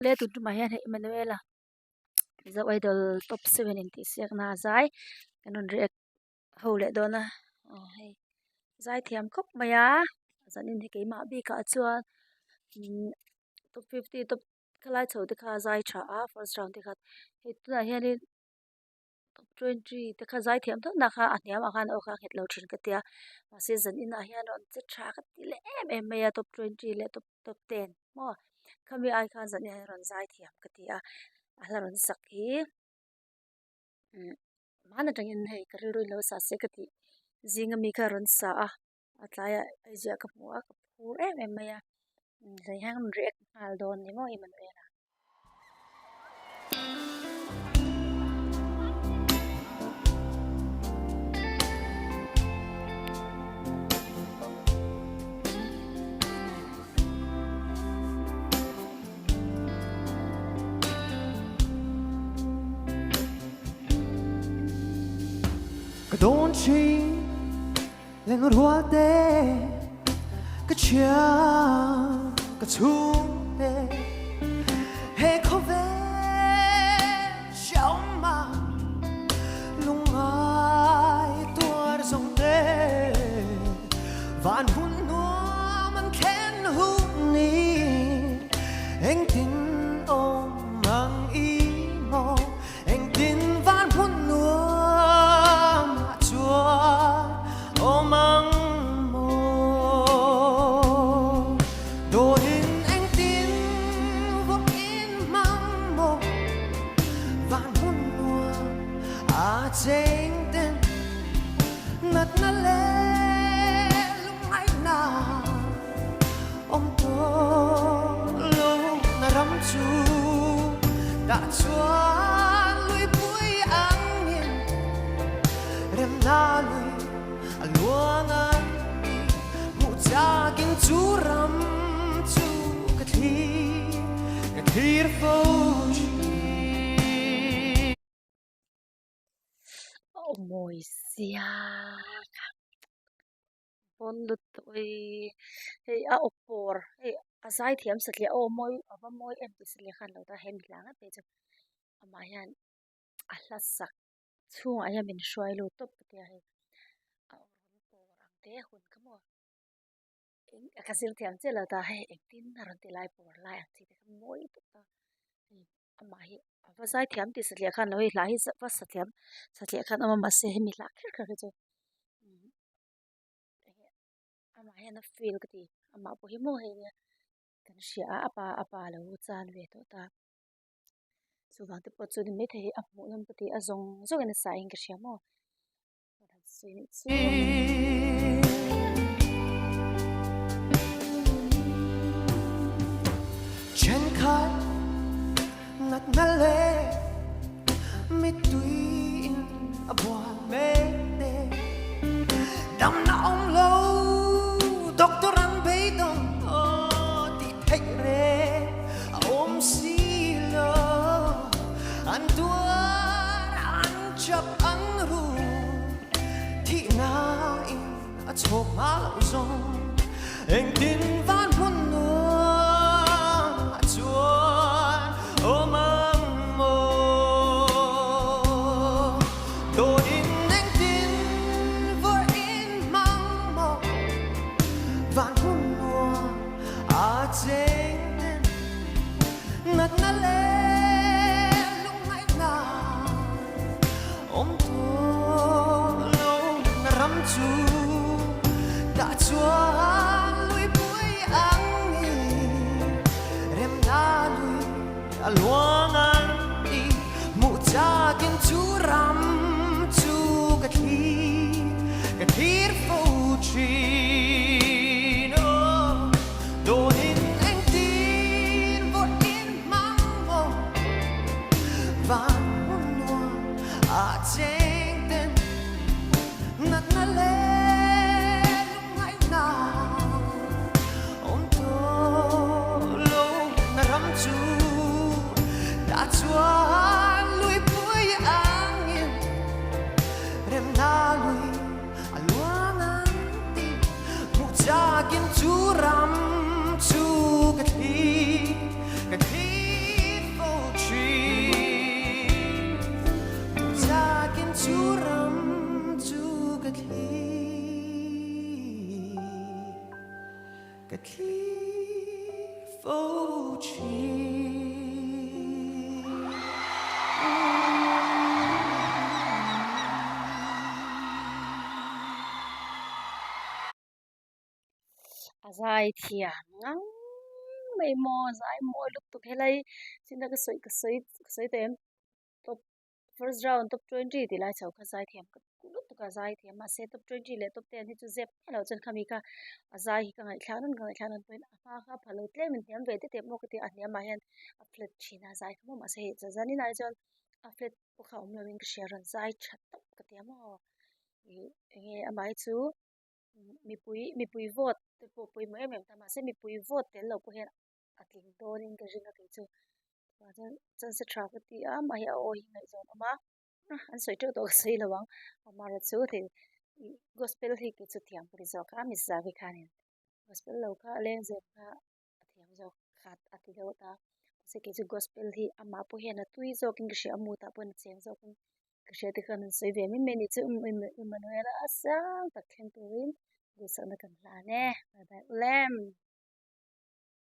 Le tun tumah hian hei Emmanuela Mizo Idol top 7 intihsiakna a zai kan rawn react ho leh dawn a aw hei zai thiam khawp mai a zanin hi keimah bikah chuan imm top 50 top khalai chho te kha a zai tha a first round te kha hei tunah hianin top 20 te kha zai thiam tho na kha a hniamah khan aw kha a nghet lo thin ka tia mahse zaninah hian rawn che tha ka ti leh em em mai a top 20 leh top top 10 maw khami ai khan zanin hian rawn zai thiam ka ti a a hla rawn sak hi umm hman atangin hei ka rilru in lo sa se ka tih zing ami kha rawn sa a a tlaiah a ziah ka hmu a ka phur em em mai a zai hian rawn react nghal dawn ni maw Emmanuel-a. Ka dawn thin leng rual te ka thian ka chhungte he khawvel hreawm ah lungngai tuar zawng te van hun nuam an thlen hun ni engtin awm ang i maw Engtin van hmun nuam ah chuan awm ang maw? Dawnin engtin vawk in hmang maw? Van hmun nuam a cheng ten natna leh lungngaihna awm tawh lo na ram chu tah chuan luipui angin remna lui a luang a ni hmuh chakin chu ram chu ka thlir ka thlir fo thin. Aw mawi sia kha. Pawn lut tawh i hei a awp pawr hei a zai thiam satliah aw mawi a va mawi em tih satliah khan lo ta he mi hla ngat phei chu amah hian a hla sak chhungah hian min hruai lut tawp ka tia hei a awm pawr ang te hun kha maw eng ka zir thiam chiah lo ta hei engtin a rawn ti lai pawr lai ang chi te kha mawi tawp a hei amah hi a va zai thiam tih satliah khan lo hei hla hi va satliam satliah khan awm a mahse hemi hla kher kher hi chu. Amah hian a feel ka ti amah pawh hi maw hei nia kan hria a a pa a pa lo chan ve tawh ta chuvang te pawh chu ni maithei hi a hmuh nawm ka ti a zawng zawng in a sa in ka hria maw Thenkhat natna leh mittui in a bual mek te damna awm lo doctor an beidawng aw tih theih reng a awm si lo an tuar an chap an ru thihna in a chhawk hma loh zawng engtin van hmun nuam ah chuan awm ang maw? Dawnin engtin vawiin hmang maw? Van hmun nuam a cheng ten natna leh lungngaihna Awm tawh lo na ram chu tah chuan luipui angin remna lui a luang an ti hmuh chakin chu ram chu ka thlir ka thlir fo thin aw dawnin engtin vawiin hmang maw van hmun nuam a cheng ten natna leh lungngaihna awm tawh lo na ram chu tah chuan luipui angin remna lui a luang ang tih hmuh chakin chu ram chu ka thlir ka thlir. zai thiam ngang mai maw zai mawi lutuk helai chinna ka sawi ka sawi ka sawi tawh em top first round top 20 tih lai chho kha zai thiam ka lutuk a zai thiam mahse top 20 leh top 10 hi chu zep miah loh chuan khami kha a zai hi ka ngaihthlak nawn ka ngaihthlak nawn pawhin a hma kha a pha lo tlem in hniam ve te te pawh ka ti a a hniam ah hian a flat thin a zai kha maw mahse hei zanin ah hi chuan a flat pawh kha awm lo in ka hria rawn zai tha tawp ka ti a maw ih enge amah hi chu mipui mipui vote te pawh pawimawh em em ta mahse mipui vote tel lo pawh hian a tling dawn in ka ring a kei chu chuan chance tha ka ti a amah hi a aw hi ngaihzawn a awm a an sawi teuh tawh ka sawi lo ang amaherawhchu chu thei ih gospel hi kei chu thiam ka ti zawk a mizavi khanin gospel lo kha lengzem kha a thiam zawk khat a ti deuh ta mahse kei chu gospel hi amah pawh hian a tui zawkin ka hria a mood ah pawh a cheng zawkin ka hria te khan an sawi ve mai mai a ni chu Emmanuel a sang tak thleng turin duhsakna kan hlan e bye bye ulem.